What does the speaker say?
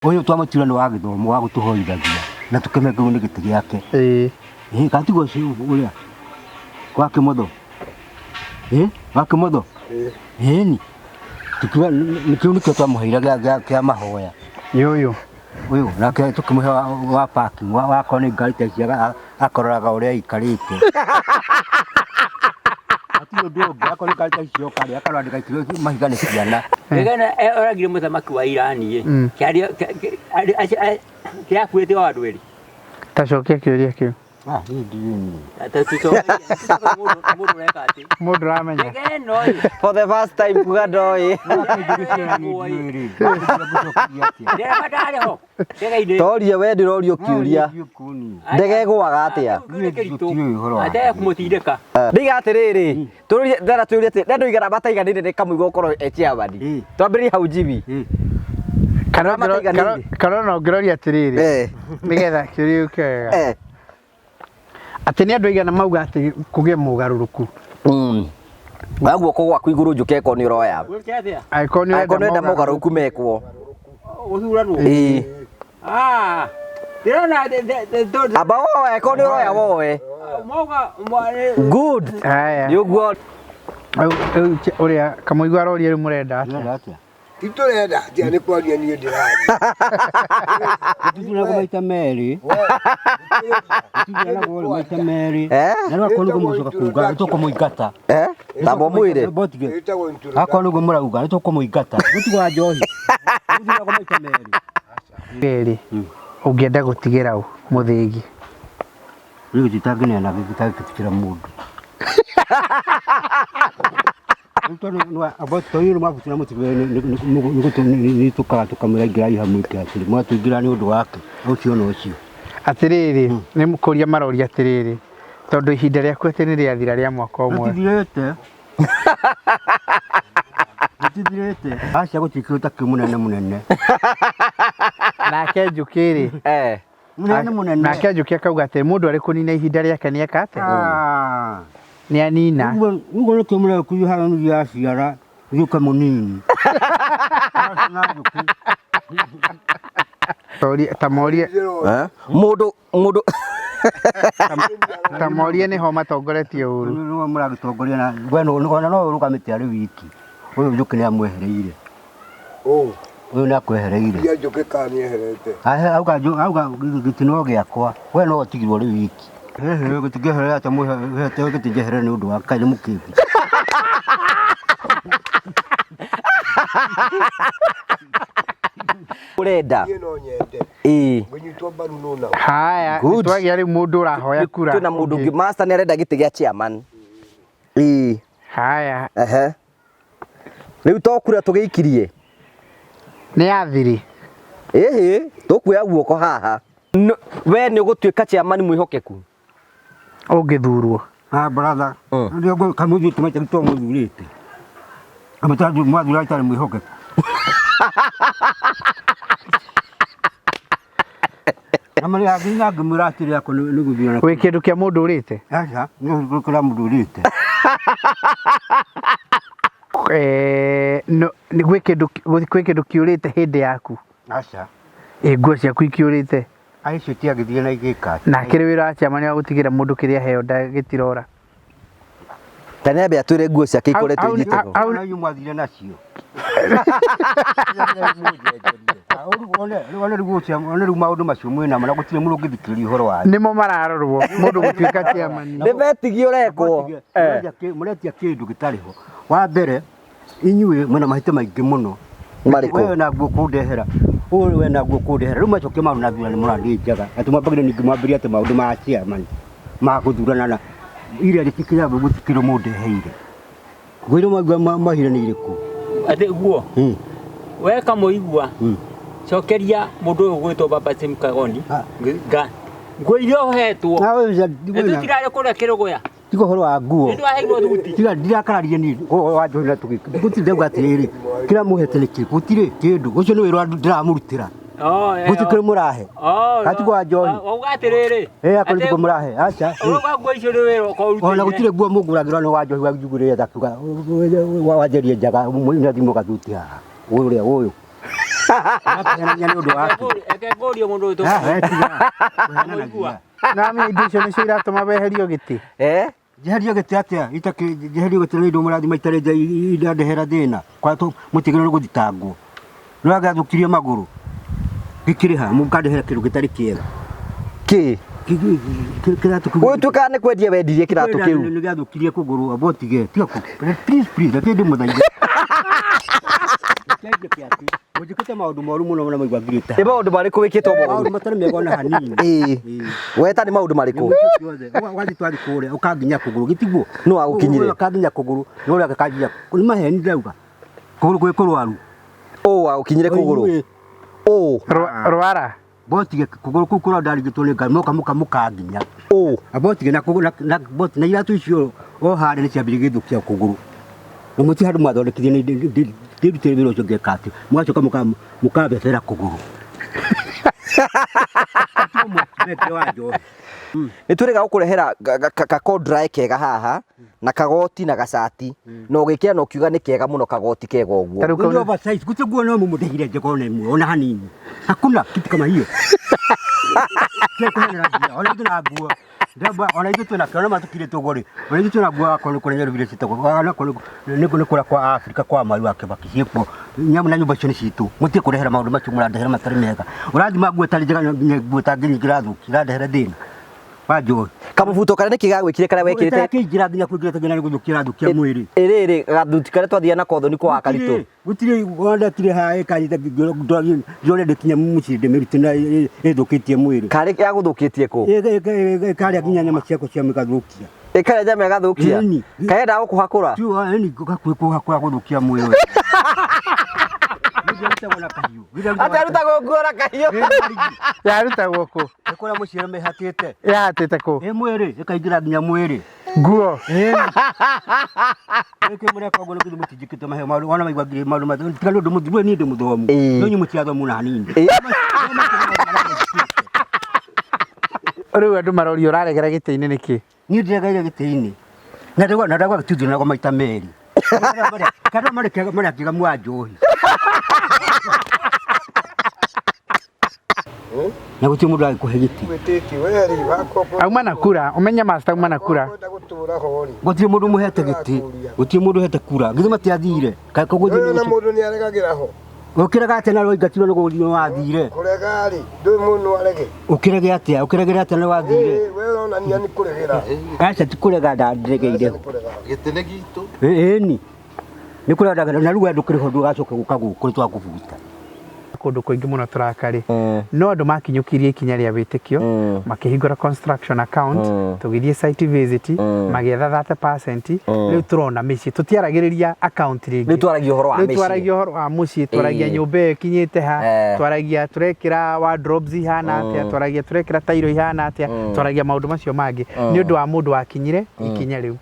Ũyũ twamũtura nĩ wa gĩthomo wa gũtũhoithagia na tũkĩmengagwo nĩ gĩtĩ gĩake. Ĩĩ. Ĩ gatiguo ũcio ũrĩa wa kĩmotho? Ĩ wa kĩmotho? Ĩni. Tukiuga kĩu nĩkĩo twamũheire kĩa mahoya. Nĩ ũyũ. Ũyũ nake tũkĩmũhe wa parking wakorwo nĩ ngari ta ici akaroraga ũrĩa ikarĩte. Hatirĩ ũndũ ũngĩ akorwo nĩ ngari ta ici cioka rĩ akarora ndĩgaikĩrio mahiga nĩ ciana. Ndege oragire mũthamaki wa Irani ĩ Mm. kĩrakuĩte o andũ erĩ. Ta cokia kĩũria kĩu. Ah, niĩ ndiũĩ niĩ. Ta tũcokerie mũndũ ũreka atĩ. Mũndũ ũramenya. Ndege ĩno ĩ For the first time kuga ndoĩ. ndereba ndarĩ ho ndege-inĩ. Torie we ndĩrorio kĩũria. Ndege ĩgũaga atĩa? Atega kũmũtindĩka. Ndiga atĩrĩrĩ, tũrũrie ndara tũrie atĩ ndendo igana mataiganĩire nĩ kamũigo ũkorwo e chairman. Twambĩrĩrie hau Jimmy. Kana Mataiganĩire. kana ona ũngĩroria atĩrĩrĩ nĩgetha kĩũria gĩũke wega. Atĩ nĩ andũ aigana mauga atĩ kũgĩe mogarũrũku. Wa guoko gwaku igũrũ njũke ko nĩ ũroya. Gwĩke atĩa? Angĩkorwo nĩ Angĩkorwo nĩ ũrenda ũrenda mogarũrũku mekwo. Gũthuranwo. Ĩĩ. Ah. Ndĩrona Amba woe, angĩkorwo nĩ ũroya woe. mauga Good. Haya. Nĩ ũguo. Rĩu ũrĩa kamũigua aroria rĩu mũrenda atĩa? Ti tũrenda atĩa nĩ kwaria niĩ ndĩraria. Tũthuragwo maita merĩ. Tũthuragwo maita merĩ. Eh? Na rĩu akorwo nĩguo mũgũcoka kuga nĩ tũkũmũingata. Eh? Tamba ũmwĩre. Botige. Ĩtagwo introduction. Akorwo nĩguo mũrauga nĩ tũkũmũingata. Gũtigwo wa njohi. Tũthuragwo maita merĩ. Rĩrĩ ũngĩenda gũtigĩra ũ mũthĩgi? Rĩu gĩtitangĩneana gĩtangĩtigĩra mũndũ. Rĩu tondũ nĩ mwabutina nĩ tũkaga tũkamwĩra ingĩrai hamwe ĩke atĩrĩ mwatũingĩra nĩ ũndũ wake ũcio na ũcio. Atĩrĩrĩ nĩ kũria maroria atĩrĩrĩ tondũ ihinda rĩaku atĩ nĩ rĩathira rĩa mwaka ũmwe. Gĩtithirĩte. Gĩtithirĩte. Aca gũtirĩ kĩndũ ta kĩu mũnene mũnene. Nake Njũkĩ rĩ Eh. Mũnene mũnene. nake Njũkĩ akauga atĩ mũndũ arĩ kũnina ihinda rĩake nĩ eka atĩa? Ah. Nĩ anina. Ũguo nĩkĩo mũrekuo haha nuthu ya ciara gĩũke mũnini. Na Njũkĩ. Ta morie Eh? Mũndũ mũndũ ta morie nĩho matongoretie ũru. Nĩwe mũragĩtongoria na we ona no ũrũgamĩte arĩ wiki. Ũyũ Njũkĩ nĩ amwehereire. Ũũ. Ũyũ nĩ akwehereire. Ia Njũkĩ kana nĩeherete. Auga auga gĩtĩ no gĩakwa. We no ũtigirwo ũrĩ wiki. Hehe gĩtingĩeherera atĩa mũhete gĩtĩ njeherere nĩ ũndũ wa kaĩ nĩ mũkĩgu. Ũrenda. Niĩ no nyende. Ĩĩ. Ngũnyitwo mbaru no na. Haya, Good. twagĩa rĩu mũndũ ũrahoya kura. Twĩna mũndũ ũngĩ master nĩ arenda gĩtĩ gĩa chairman. Ĩĩ. Haya. Ehe. Rĩu to kura tũgĩikirie. Nĩ yathiri. Ĩhĩ, tũkuoya guoko haha. We nĩ ũgũtuĩka chairman mwĩhokeku. Ũngĩthurwo. Ah brother. Ndio ngo kamũthuĩ tũmaita to mũthurĩte. Kamũtatu mwathura itarĩ mwĩhokeku. Na marĩa angĩ na ngĩmwĩra atĩrĩ ako nĩ gũthurana. Wĩ kĩndũ kĩa mũndũ ũrĩte? Aca, nĩ kũrĩa mũndũ ũrĩte. Eh, no, nĩ gwĩ kĩndũ gwĩ kĩndũ kĩũrĩte hĩndĩ yaku. Aca. Ĩ nguo ciaku ikĩũrĩte. Aicio tiagĩthire na igĩka. Na akĩrĩ wĩra wa chairman wa gũtigĩra mũndũ kĩrĩa aheo gĩtirora. Ta nĩambe atwĩre nguo ciake ikoretwo inyitĩtwo. Hau na inyuĩ mwathire nacio. One rĩu maũndũ macio mwĩnamo na gũtirĩ mũndũ ũngĩthikĩrĩria ũhoro wanyu. Nĩmo mararorwo mũndũ gũtuĩka chairman. Nĩ betigi ũrekwo. Mũretia kĩndũ gĩtarĩ ho. Wa mbere inyuĩ mwĩna mahĩtia maingĩ mũno. Marĩkũ? Wewe na nguo kũndehera. Ũyũ we na nguo kũndehera. Rĩu macokia maũndũ na thurano mũrandĩ njaga. Atĩ mwambagĩrĩria ningĩ mwambĩrĩria atĩ maũndũ ma chairman ma gũthurana na iria rĩtikĩra gũtikĩrwo mũndeheire. Nguo iria mwaigua mwahire nĩ irĩkũ? Atĩ guo. We kamũigua. Cokeria mũndũ ũyũ ũgwĩtwo Baba Sim Kagoni. Nga. Nguo iria ũhetwo. Nĩ tũtirarĩ kũrĩa kĩrũgũya. Tiga ũhoro wa nguo. Nĩ ndwaheirwo thuti. Tiga ndirakararia niĩ ũhoro wa njohi na tũgĩka. Gũtirĩ ndauga atĩrĩrĩ, kĩrĩa mũhete nĩ kĩrĩkũ? Gũtirĩ kĩndũ. Ũcio nĩ wĩra ndĩramũrutĩra. Gũtirĩ kĩrĩa mũrahe. Hatigwo wa njohi. Wauga atĩrĩrĩ. Ĩ akorwo nĩguo mũrahe. Aca. Ũrauga nguo icio nĩ wĩra ũkorwo Ona gũtirĩ nguo mũngũragĩra nĩ wa njohi wa njugũrĩre takiuga wanjerie njaga na thimũ gathuti haha. Ũyũ ũrĩa ũyũ. Ũrakĩhenania nĩ ũndũ wa kĩ? Reke ngũrie mũndũ ũyũ Ah, we tiga. Kamũigua. Na mimi indo icio nĩcio iratũma weherio gĩtĩ. Eh? Njeherio gĩtĩ atĩa? Njeherio gĩtĩ nĩ indo mũrathiĩ maitarĩte irandehera thĩna. Kwa mũtigĩrĩre nĩ gũthitangwo. Nĩ wagĩathũkirie magũrũ. Gĩkĩrĩ ha? Mũkandehera kĩndũ gĩtarĩ kĩega. Kĩ? Kĩratũ kĩu. Ũgĩtuĩka nĩ kwendia wendirie kĩratũ kĩu. Nĩ gĩathũkirie kũgũrũ amba ũtige. Tiga kũ. Please please reke ndĩmũthaithe. Reke njĩke atĩ. Mũnjĩkĩte maũndũ moru mũno na maigua ngirĩte. Nĩ maũndũ marĩkũ wĩkĩtwo moru? Maũndũ matarĩ mega ona hanini. Ĩĩ. Weta nĩ maũndũ marĩkũ? Ũgathiĩ twathiĩ kũrĩa ũkanginya kũgũrũ gĩtiguo. Nũ wagũkinyire? Ũkanginya kũgũrũ na ũrĩa akanginya. Nĩ maheni ndĩrauga. Kũgũrũ kwĩ kũrwaru. Ũ wagũkinyire kũgũrũ? Ũ. Rwara. Botige kũgũrũ kũu kũrĩa ndarigitwo nĩ Ngai moka mũka mũkanginya. Ũ. Botige na kũgũrũ na boti na iratũ icio o harĩa nĩ ciambĩrĩirie gũthũkia kũgũrũ. Na mũtirĩ handũ mwathondekithie nĩ ndĩrutĩre wĩra ũcio ngeka atĩ mũgacoka mũkambebera kũgũrũ. Wa njohi. Nĩ twĩrĩga gũkũrehera ka kega haha na kagoti na gacati na ũgĩkĩra na ũkiuga nĩ kega mũno kagoti kega ũguo. Ta rĩu kau Nĩ oversize gũtirĩ nguo no mũmũndehire njega ona ĩmwe ona hanini. Hakuna kitu kama hiyo. Ona ithuĩ na nguo. Ndamba ona ithuĩ twĩna kĩo na matukirĩte ũguo rĩ. Ona ithuĩ twĩna nguo akorwo nĩ kũrĩa Nairobi ciĩtagwo. Ona akorwo nĩ kũrĩa kwa Afrika kwa Mwai wa Kibaki ciĩkuo. Nyamu na nyũmba icio nĩ citũ. Mũtige kũrehera maũndũ macio mũrandehera matarĩ mega. Ũrathima nguo ĩtarĩ njega nginya nguo ĩtangĩnyingĩra thũki ĩrandehera thĩna. Wa njohi. Kamũbuto karĩa nĩkĩ gagwĩkire karĩa wekĩrĩte? Ĩtarakĩingĩra nginya kũingĩra nginya nĩ gũthũkia ĩrathũkia mwĩrĩ. Ĩrĩrĩ gathuti karĩa twathiaga nako thoni kwa Karitũ. Gũtirĩ wandetire haha ĩkanyita ndĩrona ndĩkinya mũciĩ ndĩmĩrute na ĩthũkĩtie mwĩrĩ. Karĩ yagũthũkĩtie kũ? Ĩkarĩa nginya nyama ciakwa cia mĩgathũkia. Ĩkarĩa nyama ĩgathũkia? Ĩni. Kayendaga gũkũhakũra? Ĩni gakuhĩ kũhakũra gũthũkia mwĩrĩ. Nĩarutagwo na kahiũ. Atĩ arutagwo nguo na kahiũ. Yarutagwo kũ? Nĩ kũrĩa mũciĩ mĩhatĩte. Yahatĩte kũ? Ĩ mwĩrĩ ĩkaingĩra nginya mwĩrĩ. Nguo. Nĩkĩ mũreka ũguo nĩkĩ mũtinjĩkĩte maheo maũndũ ona maigua ngiri maũndũ matũ tiga nĩ ũndũ mũthiru niĩ ndĩ mũthomu. Ĩĩ. No inyuĩ mũtirathomu na hanini. Rĩu andũ marorio ũraregera gĩtĩ-inĩ nĩkĩ? Niĩ ndĩregeire gĩtĩ-inĩ. Na ndagwa na ndagwa gĩtithuranago maita merĩ. Kana marĩ kĩga mwa njohi. Na gũtirĩ mũndũ agĩkũhe gĩtĩ. Gwĩtĩtie we rĩ wakwa Auma na kura, ũmenye master auma na kura. Kwenda gũtũra ho rĩ. Gũtirĩ mũndũ mũhete gĩtĩ. Gũtirĩ mũndũ ũhete kura. Githĩ matiathire. Kaĩ kũgũthiĩ Ũyũ na mũndũ nĩ aregagĩra ho. Ũkĩrega atĩa na waingatirwo nĩ gũthiĩ wathire? Kũrega rĩ, ndũĩ mũndũ arege. Ũkĩrege atĩa? Ũkĩregere atĩa na wathire? Ĩĩ, we ũronania nĩ kũregera. Aca ti kũrega ndandiregeire ho. Kũrega. Gĩtĩ nĩ gitũ. Ĩni. Nĩ kũrega na rĩu we ndũkĩrĩ ho ndũgacoke gũka gũkũ nĩ twakũbuta. Kũndũ kũingĩ mũno tũrakarĩ. No andũ makinyũkirie ikinya rĩa wĩtĩkio makĩhingũra construction account tũgĩthiĩ site visit magĩetha 30% rĩu tũrona mĩciĩ tũtiaragĩrĩria account rĩngĩ. Rĩu twaragia ũhoro wa Rĩu mĩciĩ. twaragia ũhoro wa mũciĩ twaragia nyũmba ĩyo ĩkinyĩte ha twaragia tũrekĩra wardrobes ihana atĩa twaragia tũrekĩra tairo ihana atĩa twaragia maũndũ macio mangĩ nĩ ũndũ wa mũndũ wakinyire ikinya rĩu.